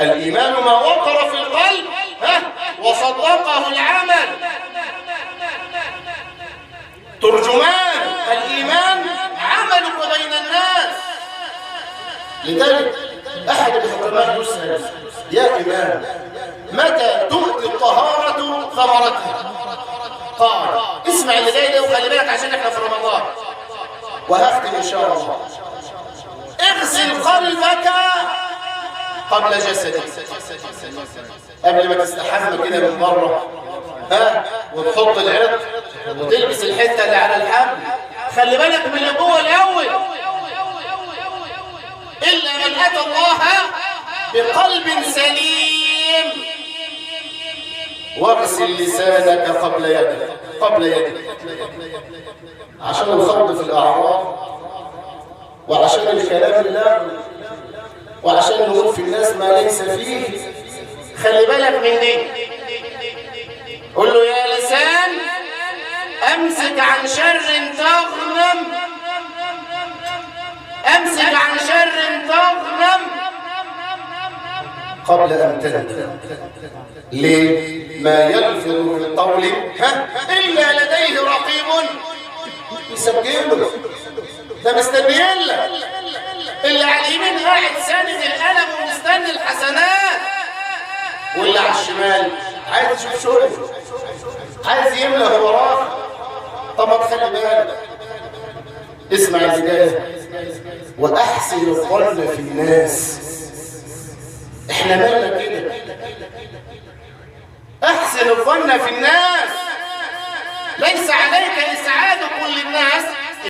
الإيمان ما وقر في القلب وصدقه العمل. ترجمان الإيمان عملك بين الناس. لذلك أحد الحكماء يسأل: يا إمام، متى تؤتي الطهارة ثمرتها؟ قال، اسمع اللي جاي ده وخلي بالك عشان احنا في رمضان وهختم إن شاء الله. اغسل قلبك قبل جسدك. قبل ما تستحمى كده من بره وتحط العطر وتلبس الحتة اللي على الحبل، خلي بالك من اللي جوه الاول. الا من اتى الله بقلب سليم. واغسل لسانك قبل يدك، قبل يدك، عشان الخوض في الاعراض، وعشان الكلام اللغو، وعشان نقول في الناس ما ليس فيه. خلي بالك من دي. قول له: يا لسان، امسك عن شر تغنم، امسك عن شر تغنم قبل ان تندم. ليه؟ ما يلفظ من قول الا لديه رقيب يسجله. ده مستنيين لك. اللي على اليمين قاعد ساند القلم ومستني الحسنات، واللي على الشمال عايز يشوف شغله، عايز يملى وراه. طب ما تخلي بالك. اسمع اللي جاي: واحسن الظن في الناس. احنا مالنا كده؟ احسن الظن في الناس. ليس عليك اسعاد كل الناس،